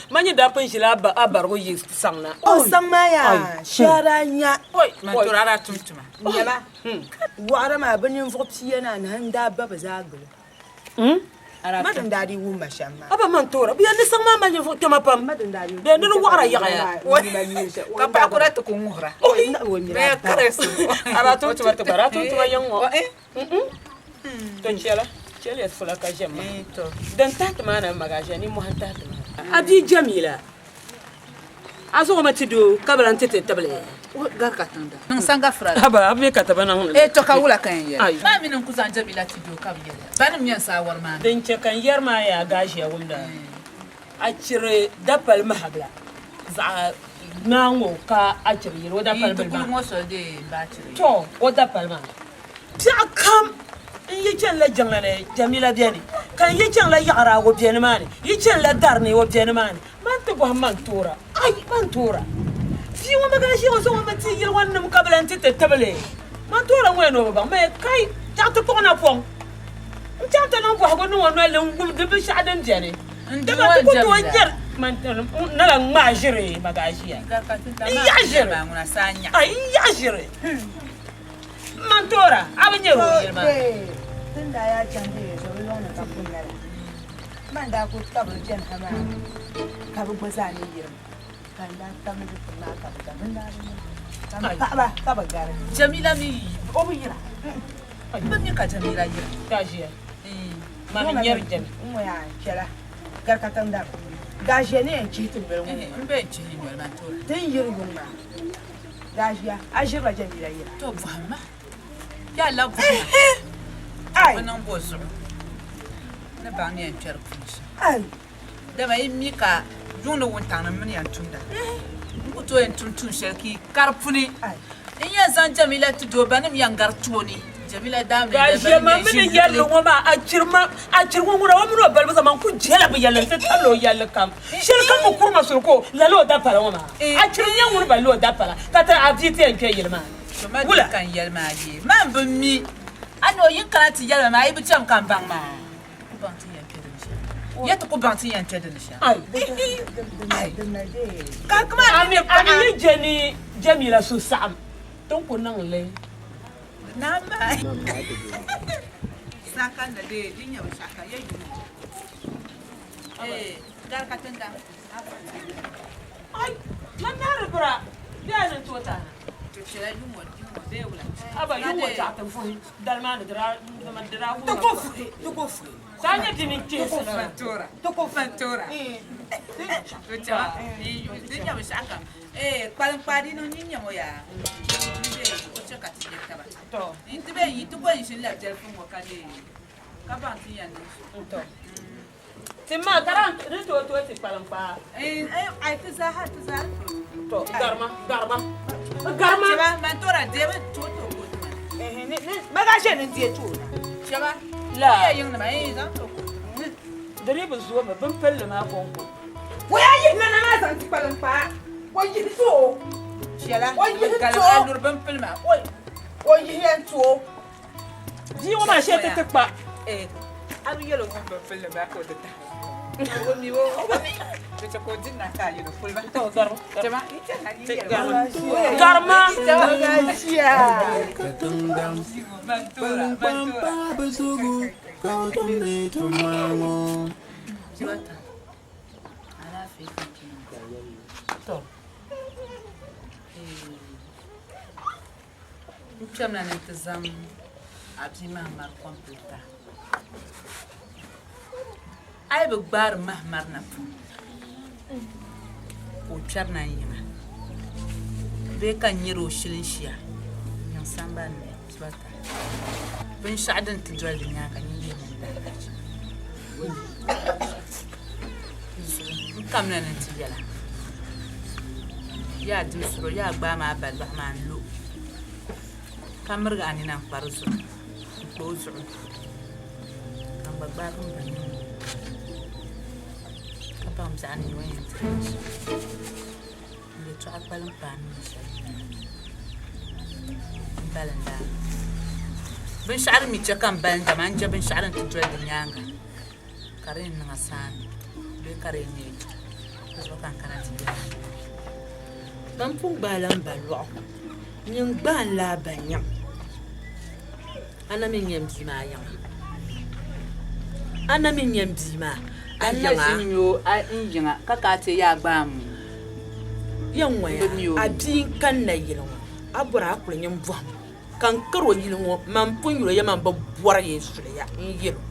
ma nyɛ daa pun ʒila a barigu yi saŋ na. O saŋ maa yaa, shɛhi daa nya. Matura a daa tum tuma. Nyama, wɔɣira maa bɛ ninvuɣ pia ni anahi n-daa ba bɛ zaa gili. Ma din daa dii wum ma shɛm maa. A ba man toora, bɛ yɛli ni saŋ maa mali ninvuɣ kpɛma pam. Bɛ ni di wɔɣira yaɣiya. Ka paɣa kura ti ku ŋuhira. A daa tum tuma ti gba daa tum tuma yiŋ ŋɔ. To chɛla, chɛliya fula ka ʒɛm maa. Din tahi ti maa na magaʒia nimmohi n-tahi ti maa. A bia Jamila, a zaŋ o ma ti doo ka bi lan ti ti tibili. Gari ka tiŋ da. Niŋ sanga fura. Haba, a bi mi ka ti bi niŋ li. Eh, to ka wula ka yɛn yɛli? Ayi. Maa mi ni n ku zaŋ Jamila ti doo ka bi yɛli ya. Banim nyɛ n saawari maa mi. Din chɛ ka n yɛri maa yaa Gaʒia wumda, a chiri dapali mahabila zaɣ ŋmaa ŋɔ ka a chiri yili o dapali Yi ti bili kuli maa. ŋɔ soli dee m baa chiri. To, o dapali maa. Biɛɣu kam n yi chanila jiŋli ni Jamila beni, ka n yi chaŋla yaɣiraa o be nimaani, yi chanila dari ni o be nimaani. Man ti bɔhim man toora, ai man toora. Bia ŋɔ magaʒia ŋɔ zaŋ o mi ti yili ŋɔ nim ka bi lan ti ti tibili. Man toora ŋɔ yɛn o bi baŋ ma kai chaŋ ti kpuɣi napɔŋ n chaŋ ti niŋ bɔhigu niŋ o noli ni n wum di binshɛɣu din beni. Dama ti ku tooi nyari nala ŋmaa ʒiri magaʒia. N yaɣi ʒiri, ai n yaɣi ʒiri. Man toora, a bi nyari o yili maa. Tin daa yaa chaŋ bɛ zo bɛ lɔŋ ni ka pun lala. Man daa kuli tabili chani ha maa ka bɛ gba zaa ni yirim ka n daa tabili bɛ tiŋ maa ka bɛ gari. Bɛ daa bi yira ka m paɣiba ka bɛ gari. Jamila mi o bi yira. Bɛ mi ka Jamila yira. Ka ʒiya. Ma mi nyari Jami. N ŋɔ yaa chɛla gari ka tiŋ dam. Daa ʒiya ni yɛn chihi ti noli ŋɔ. M bɛ chihi noli man toora. Ti ni yiri yuŋ maa. Daa ʒiya a ʒirila Jamila yira. To bɔhim ma. Yaa la bɔhim ma. Ai. O niŋ bo zuɣu ni baŋ ni yɛn kpɛri puuni shɛm. Ai. Dama yi mi ka yuŋ ni wuntaŋ ni mini yɛn tumda. N ku tooi yɛn tum tuun shɛli ka yi kari puni. N yɛn zaŋ Jamila ti doo banim yɛn gari tooni. Jamila daa mi Ka ʒiɛma mini yɛlli ŋɔ maa, a chiri ma, a chiri ŋɔ ŋuna o mini o balibu zaa man ku jɛla bɛ yɛlli nti tabili o yɛlli kam. Shɛli kam bi kuri ma suli ka o lala o dapala ŋɔ maa. A chiri n-nyɛ ŋuni balli o dapala ka ti a bia ti yɛn kpe yili maa ni. To ma Wula? di ka n yɛli maa yee. Man bi mi. A ni o yin kana ti yɛli ma maa, a yi bi cham ka n baŋ maa. Ti ku baŋ ti yɛn kpe di ni shɛm. Ya ti ku baŋ ti yɛn kpe di ni shɛm. Ai. Ai. Ka kaman A mi, a mi yi je ni Jamila suhusaɣim, ti ni ku niŋ li. Kpalinkpaa di niŋ nyin nyam o yaa o chɛ ka ti nyɛ taba n ti bɛ yi ti ko n ʒini la biɛlifu ŋɔ ka deei ka baŋ ti yɛn niŋ so Ti ma ka di tooi tooi ti kpalinkpaa ai ti zaaha ti zaa to garima garima garima chɛba man tora deebi tooi tooi ko ti ma ka ʒe ni deei tooi chɛba la ya yiŋ nima zaŋ tooi ko di dii bi zoomi bin pilli maa kɔŋko. O yaa yihi nana maa zaŋ ti kpalim kpaa. O yihi ti o. Fiɛla, O yihi ti galim o. a luri bin pili maa. Oi! O yihi ya n-ti o. Bia ŋɔ maa shee ti ti kpa. Eh, a bi yɛl o ŋun bin pilli maa ka o ti tahi. O mi o, o bi mi. Di chɛ ka o di na ka a yɛl o puli ba. Jama, yi chɛ na yi yɛli ba. Garima. To, n kpɛmina ni n ti zaŋ a bia Mahamari kɔmpilita. A yi bi gbaari Mahamari napɔŋ ka o kpɛrina n yiŋa bee ka n nyari o shilinshiya yiŋ sambani ni bibata. Binshɛɣu din ti doli di nyaaŋa nyin yihi ni n daalahichi. N kamina ni n ti yɛla yaa dim suhuri yaa gbaai ma a ba lɔɣu maa n-lo ka mirigi a nina n-kpa di zuɣu n-kpa o zuɣu ka n gba gbaagi m ba nuu ka baŋ biɛɣu ni nyɛ o ni yɛn ti niŋ shɛm. N yɛtɔɣa kpalim paai n ni shɛli m balinda. Binshɛɣu din mi chɛ ka m balinda maa n je binshɛɣu din ti doli di nyaaŋa ka di yɛn niŋ a saani bee ka di yɛn neei di zuɣu ka n kana ti yɛli a. Man pun gbaala m ba lɔɣu, nyin gbaai n lahi ba nyaŋ. A na mi nyɛ m bia maa yiŋa. A na mi nyɛ m bia maa a A na yiŋa. ʒi n-nyɛ o a n yiŋa ka ka a ti yaa gbaai m Yɛn ŋɔya, a bia n-kanna yili ŋɔ, a bɔri a kuli nyin bɔhim o, ka n kari o yili ŋɔ, man pun yɛl o ya man bi bɔri ya zuliya n-yɛl o,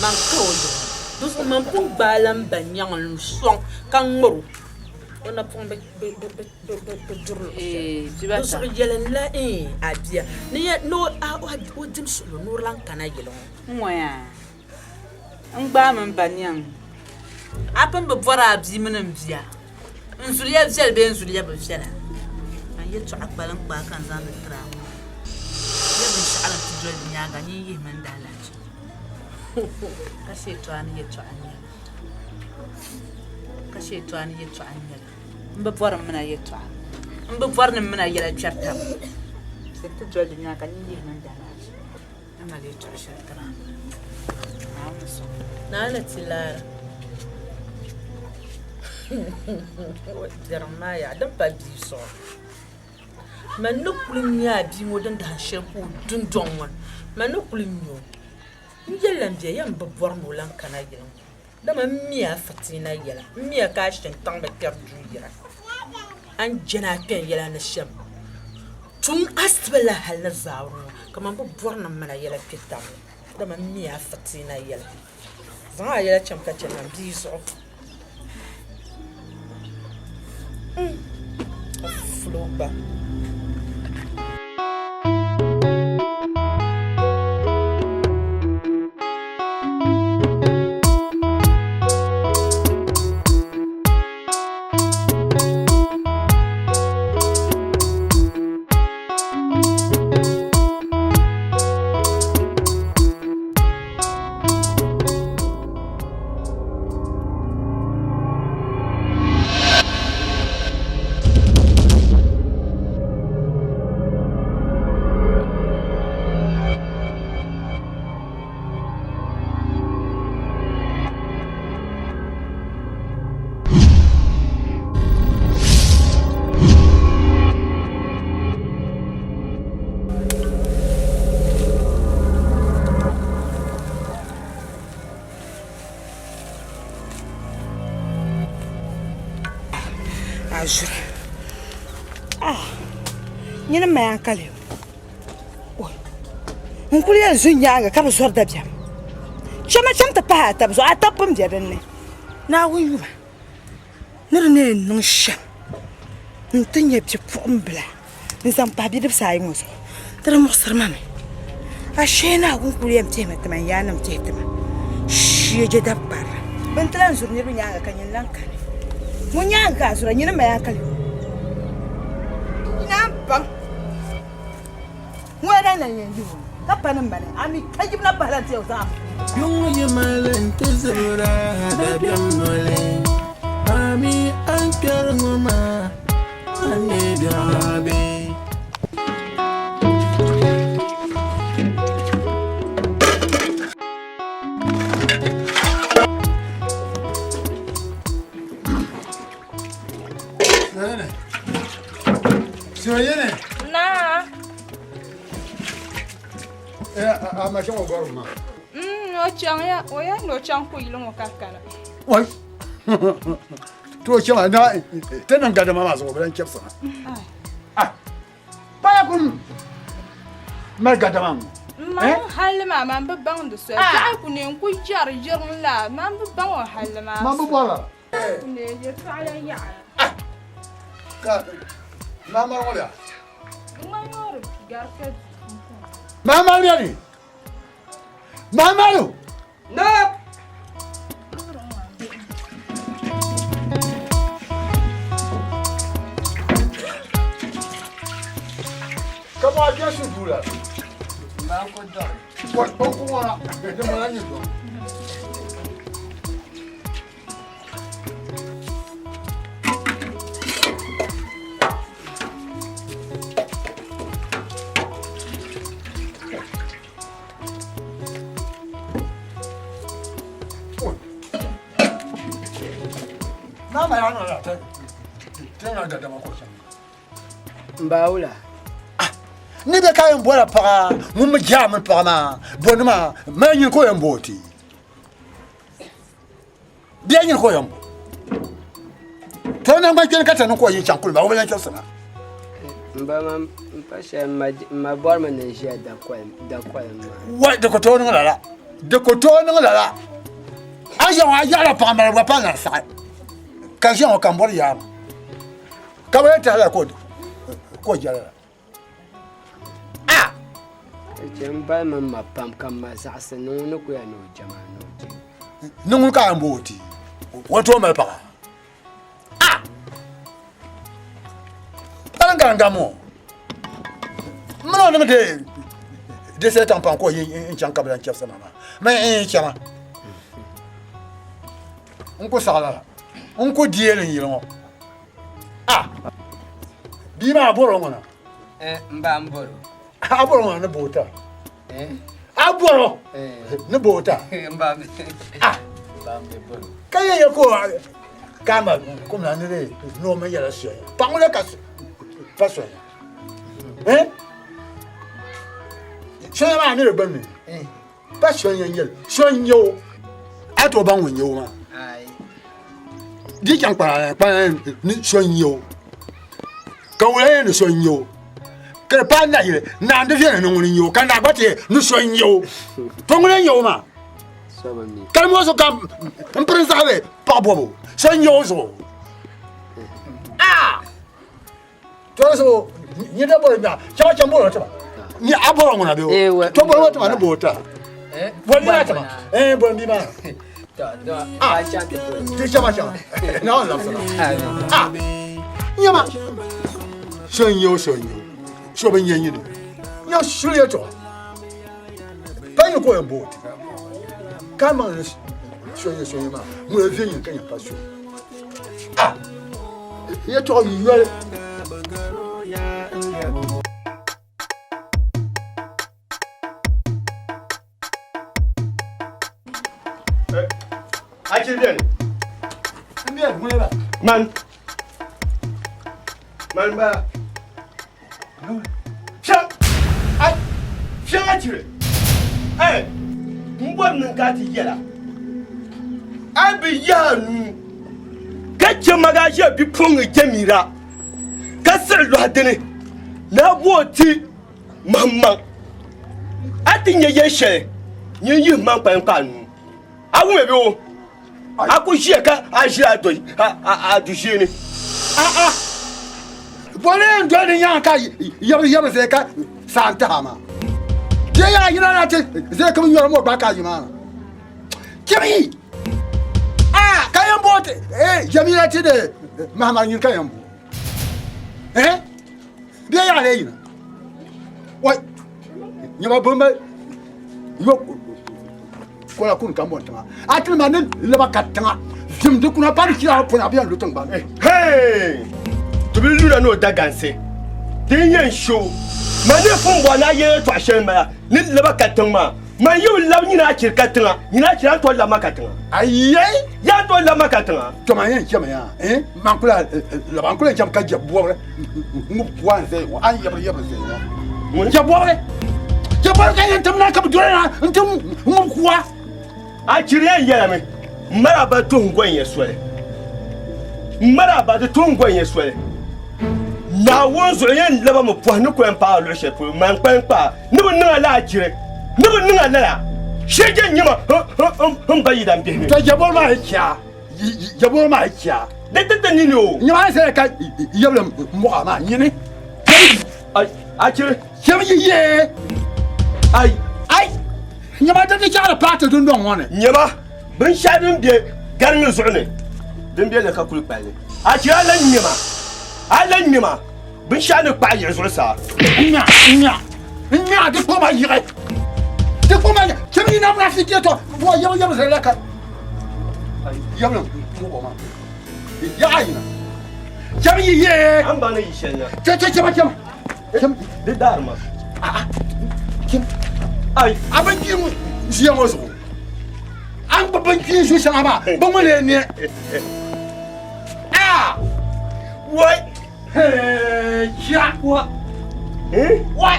man kari o yili ŋɔ. Dinzuɣu man pun gbaai la m ba nyaŋ n-sɔŋ ka ŋmar o, o napɔŋ bi duri luɣ shɛli. Dinzuɣu yɛlim la a bia ni o dim suhuri ni o lan kana yili ŋɔ. N-ŋɔya, n gbaami m ba nyaŋ. A pun bi bɔri a bia mini m bia. N zuliya viɛli bee n zuliya bi viɛla? Ka n yɛtɔɣa kpalim kpaai ka n zaŋ li tiri a ŋɔ. Nyɛ binshɛɣu din ti doli di nyaaŋa nyin yihimi n daalahichi ka sheetɔɣa ni yɛtɔɣa n-nyɛ li. Ka sheetɔɣa ni yɛtɔɣa n-nyɛ li. M bi bɔri m mini a yɛtɔɣa. M bi bɔri ni m mini a yɛla kpɛri taba. Din ti doli di nyaaŋa ka nyin yihimi n daalahichi. N mali yɛtɔɣa shɛli tiri a Naawuni ni sɔŋ. Naa ni ti laara. Biɛrim maa yaa din pa bia zuɣu. Man ni kuli nya a bia ŋɔ din dahin shɛli ka o dundɔŋ ŋɔ ni, man ni kuli nya o, n yɛlila m bia yɛn bi bɔri ni o lan kana yili ŋɔ dama m mi a fitiina yɛla, m miya ka a shintaŋ bi kpɛri duu yira. A ni jɛni a kpɛn yɛla ni shɛm tum asiba la hal ni zaawuni ŋɔ, kaman bɛ bɔri ni m min a yɛla kpe tab ni, dama m mi a fitiina yɛla. Zaŋ a yɛla cham ka chɛ ma m bia zuɣu. Ka fuli o gba. Azuri ah nyini n maya ka lee n kuli yɛn zu nyaanga ka bi zori dabiɛm chɛma chɛŋ ti pahi a tabi zuɣu a tabi pun bɛ dinni Naawuni yuma ni di ni yɛn niŋ shɛm n ti nyɛ bipuɣimbila n zaŋ pahi bidibisi ayi ŋɔ zuɣu di di muɣisiri ma mi ashee Naawuni kuli yɛn pihimi ti ma n yaannim pihi ti ma shee je dab kparili bɛ ni ti lan zuri niriba nyaaŋa ka nyini lan kani ŋun nyaaŋa ka a zura nyini m-mali hankali naan baŋ ŋɔ daa na yɛn yibu ka pa ni mani a mi ka yibu na pahila nti yɛn zaŋ Yuŋ yi mali nti zibira dabiɛm noli. kpɛri ŋɔ maa a ni biɛɣu bee. Soyene. Naa. Eh, a ma chaŋ o gɔrim maa. O chaŋ ya, o ya ni o chaŋ kuyili ŋɔ ka kana. Wai. To o chaŋ na ti niŋ gadama maa zuɣu o bi lan chɛbisi ma. Ah. Paya kum mali gadama ŋɔ. Man halli maa man bi baŋ di soli. Biɛɣu ku ne n ku jɛri jiriŋ la man bi baŋ o halli maa. Man bi bɔra. Ku ne yɛltɔɣa la yaɣa. Ka maa mali ŋɔ bɛ? Ŋma yoori gari ka du. Maa mali bɛ ni? Maa mali o? Naam. Ka maa kɛ su duu la. Maa ko dɔɣi. Wa o ku ŋɔna di mala nyɛ dɔɣi. Mama ya nɔ la tɛ tɛ ŋa gadama ko chaŋ. N baawula. Ni bɛ ka yɛn bɔla paɣa ŋun mi jaami paɣa maa bɔnima maa nyini ka o yɛn bo o ti. Bia nyini ka o yɛn bo. To naŋgban kpɛni ka ti niŋ ka o yi chaŋ kuli maa o bi lan chɛbisi ma. N ba ma n pa shɛli n ma bɔrimi ni n ʒiya dakolim maa. Wai di ku tooi niŋ lala di ku tooi niŋ lala a ʒiya ŋɔ a yaɣila paɣa mali gba pa lan saɣi ka ʒiya ŋɔ ka n bɔri yaama ka bi yɛn tahila ka o jɛli la. Chɛ n bali mini ma pam ka m ma zaɣisi ni ŋun ni ku ya ni o jɛma ni o je. Ni ŋun ka a yɛn bo o ti o tooi mali paɣa Kpaliŋ gariŋgam ŋɔ m mini o niŋ di sali taŋkpaŋ ka o yi n-chaŋ ka bi lan chɛbisi ma maa mani n yi chana n ku saɣi lala n ku deei li n yili ŋɔ a bia maa a bɔri o ŋɔ na M ba m bɔri o. A bɔri o ŋɔ na ni boota a bɔri o ni boota M ba m bɔri o. Ka yɛ yɛ ko ka ma kum na ni di ni o mi yɛla soya paɣa ŋɔ lee ka pa soya eh soya maa ni di gbunni pa soya n nyɛli so n nyɛ o a tooi baŋ ŋun nyɛ o maa di chaŋ kpana kpana ni so n nyɛ o ka wula yɛ ni so n nyɛ o ka di paai nayili naa n di viɛli ni ŋuni n nyɛ o ka naa gba ti yɛ ni so n nyɛ o to ŋuni n nyɛ o maa kalimi o zuɣu ka n piri zaɣali paɣa bɔbu so n nyɛ o zuɣu to zuɣu nyɛ da bɔri nya chɛba chɛm bɔri tima ni a bɔri ŋuna bɛ o to bɔri tima ni bɔ ta bɔri maa tima ɛɛ bɔri bi maa ah ti chɛba chɛma na o labisira ah nyɛma so n nyɛ o so n nyɛ o so bi nyɛ nyini nyɛ shuli yɛltɔɣa pa nyɛ ka o yɛn bo o ti ka maŋ ni so nyɛ so nyɛ maa ŋuna viɛ nyini ka nyɛ pa so ah yɛltɔɣa yoli. Achiri beni. N beni, ŋuni ba? Man. Man ba. Fiɛŋ. Ai. Fiɛŋ achiri. Ai. M bɔri niŋ ka a ti yɛla. A bi yaha nuu ka chɛ magaʒia bipuɣiŋga Jamira ka siɣi lɔhi dini ni a bo o ti maŋmaŋ. A ti nya yɛl shɛli nyin yihi maŋ kpalim ka a nuu. A wumya bɛ o? A ku ʒiya ka a ʒi a du ʒee ni. A'a, boli n doli di nyaŋa ka yɛbi yɛbi zee ka saa n-tahi a maa. Di yaa yina na ti zee ka bi nyɔri mo gba ka yi maa na. Chimi! A ka yɛn bo ti eh Jamila ti di Mahamad nyini ka yɛn bo. Eh? Di yaa lee yina. Wai! Nyama bimba yo. Kola kuni Kambɔŋ tiŋa. A tini maa ni laba ka tiŋa zim di kuna pa di chira pɔna a bi yɛn lu tiŋgbani ni. Hey! Ti bi lura ni o da gansi. Din yɛn sho ma ni pun bɔhi ni a yɛla yɛtɔɣ shɛli m-bala ni laba ka tiŋ maa. Man yi bi labi nyini a chiri ka tiŋa, nyini a chiri a ni tooi labi ma ka tiŋa. Ayai! Yaa tooi labi ma ka tiŋa. To man yɛn chɛmi yaa, eh, man kula laba n kuli yɛn chɛmi ka jɛ bɔbiri ŋub kuwa n-zaya ŋɔ, a ni yɛbiri yɛbiri zaya ŋɔ. Ŋuni? Jɛ bɔbiri! Jɛ bɔbiri ka yɛn tim na ka bɛ doli na nti ŋub kuwa. A chiri yɛn yɛlimi, M mali a ba tuhi n-gɔn ya soli. M mali a ba di tuhi n-gɔn ya soli. Naawuni zuɣu yɛn laba mi pɔhi ni ku yɛn paai a luɣ shɛli polo, man kpalikpaa ni bi niŋ a lala a chiri ni bi niŋ a lala shee je nyima n ba yidan bihi ni. To jɛbɔri maa yi chɛ a, jɛbɔri maa yi chɛ a. Di ti ti nini o. Nyama a ni ka yɛbili mɔɣa maa nyini. A chiri. Chɛm yi yee. Ai. Ai. Nyama di ti chaɣiri paati dundɔŋ ŋɔ ni. Nyama binshɛɣu din be gariŋ zuɣu ni din be li ka kuli kpalli. A chiri a lan nyama a lan nyama. Binshɛɣu ni kpaɣi yiɣi zuɣusaa. N-nya, n-nya, n-nya di kpoma yiɣi. Di kpoma yiɣi. Chɛm yi nam na fi je to, bɔ yɛbu yɛbu zali la ka yɛbu ŋubɔ maa. Yaɣa yina. Chɛm yi yee. An baŋ ni yi shɛli na. Chɛ chɛ chɛma chɛma. Chɛm. Di daari ma. A'a. Chɛm. Ai. A bin kpii ŋɔ ʒiya ŋɔ zuɣu. A ni gbubi bin kpii ʒu shɛŋa maa, bɛ ŋɔ lee ne. Aa. Wai. Ya. Wa. Wa.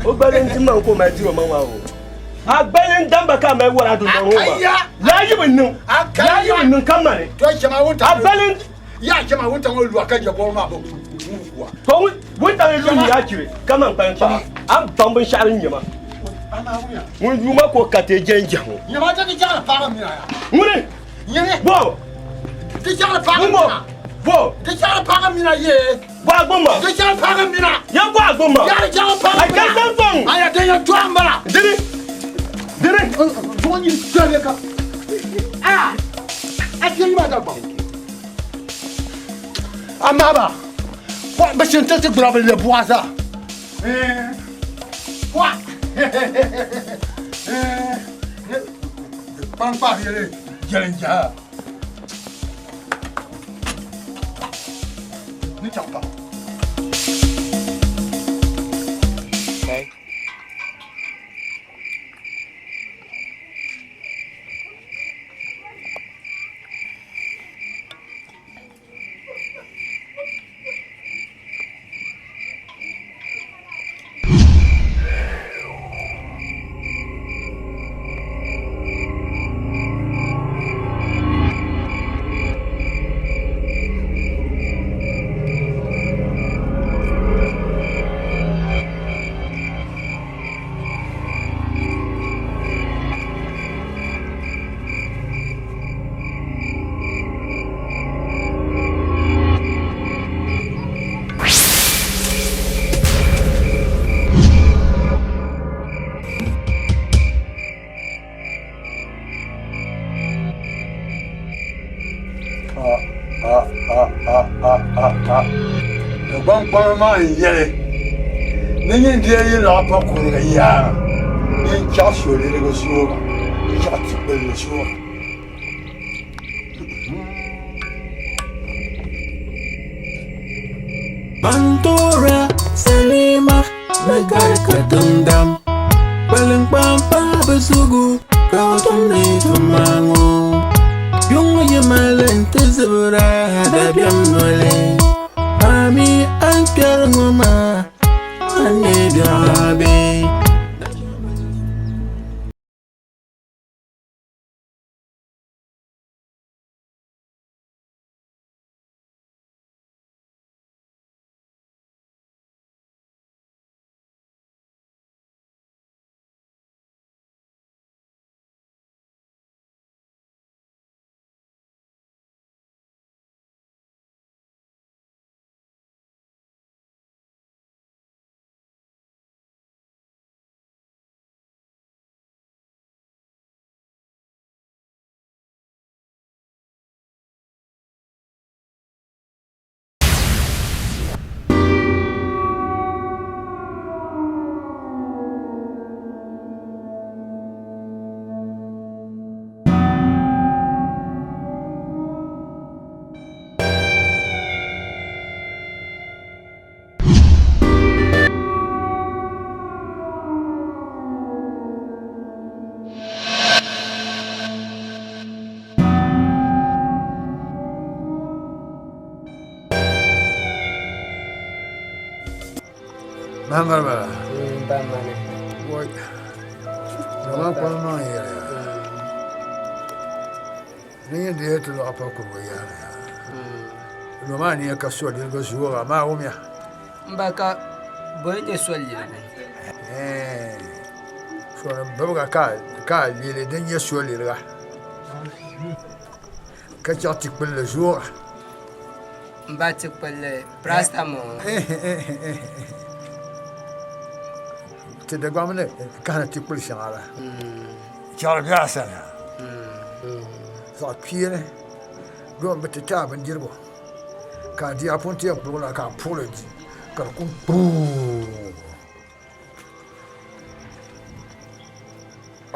O gbali n ti man ko ma diro ma wa o. A gbali n damba ka mai wara dun dɔn ma. La yi bi niŋ. La yi bi niŋ ka mani. To jama wunta. A gbali n. Ya jama wunta ŋɔ lua ka jɛ bɔri maa bi wa. To wunta ni lu ya chiri ka man kpalim kpa. An baŋ binshɛɣu din nyɛ ma. Ŋun yuuma ko ka te jɛn jɛŋ. Nyama ti ti chaɣiri paɣaba mina ya. Ŋuni. Nyini. Bo. Ti chaɣiri paɣaba mina. Bo. Ti chaɣiri paɣaba mina yee. Bɔ a gbuni ma. Ti chaɣiri paɣaba mina. Ya bɔ a gbuni ma. Ya ti chaɣiri paɣaba mina. A ka san fɔŋ. Aya den ya tɔɣa n bala. Diri. Diri. Zuɣu nyin tɔli ka. Aa. A ti yi ma da gbaŋ. Amaa ba. Bɛ shɛn ti ti gbura bi lɛ buɣa zaa. Wa. Kpankpa yɛli jɛlin jaha. Ni chaŋ pa. Okay. Dagbaŋ maa n-yɛli ni nyin dee yi laɣi pa kuriga yaaŋa nyin chaɣ solirigu sooga n-chaɣ tikpilli sooga. Bantora Salima ni gari ka tindam Kpaliŋkpam pahi bɛ zugu ka bɛ tumdi tuma ŋɔ Yuŋ yi mali nti zibira dabiɛm noli Ami a ni kpɛri ŋɔ maa a ni biɛɣu bee? Mahamadu bala. Ba mani. Wai. Zaman kwan maŋ yɛli ya. Ni yin di ti lɔɣa pa kurigu yaani ya. No maa ni ka so lirigu zuɣu amaa wumya. N ba ka bɔ n nyɛ soli lirigu? Soli bibiga ka a lili din nyɛ so liriga ka chaɣ ti kpulli zuɣu. N ba ti kpulli paracetamol. Ti Dagbaŋ ni kahina ti kpuli shɛŋa la chaɣiri bɛ a sani zaɣ kpeeni domi bi ti ti a bindirigu ka a di a pun ti yɛn kpuɣi la ka a puɣili di ka di ku kpuu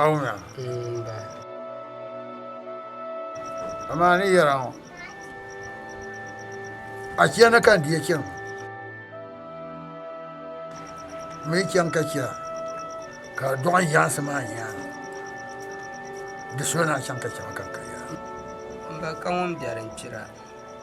a wumya amaa ni yɛra ŋɔ a chani ka n di chani mi chaŋ ka chɛ ka a dɔɣi yaansi maa nyaanga di so ni a chaŋ ka chɛ ma ka n ka yaa N ba ka ŋun biɛri n kpira.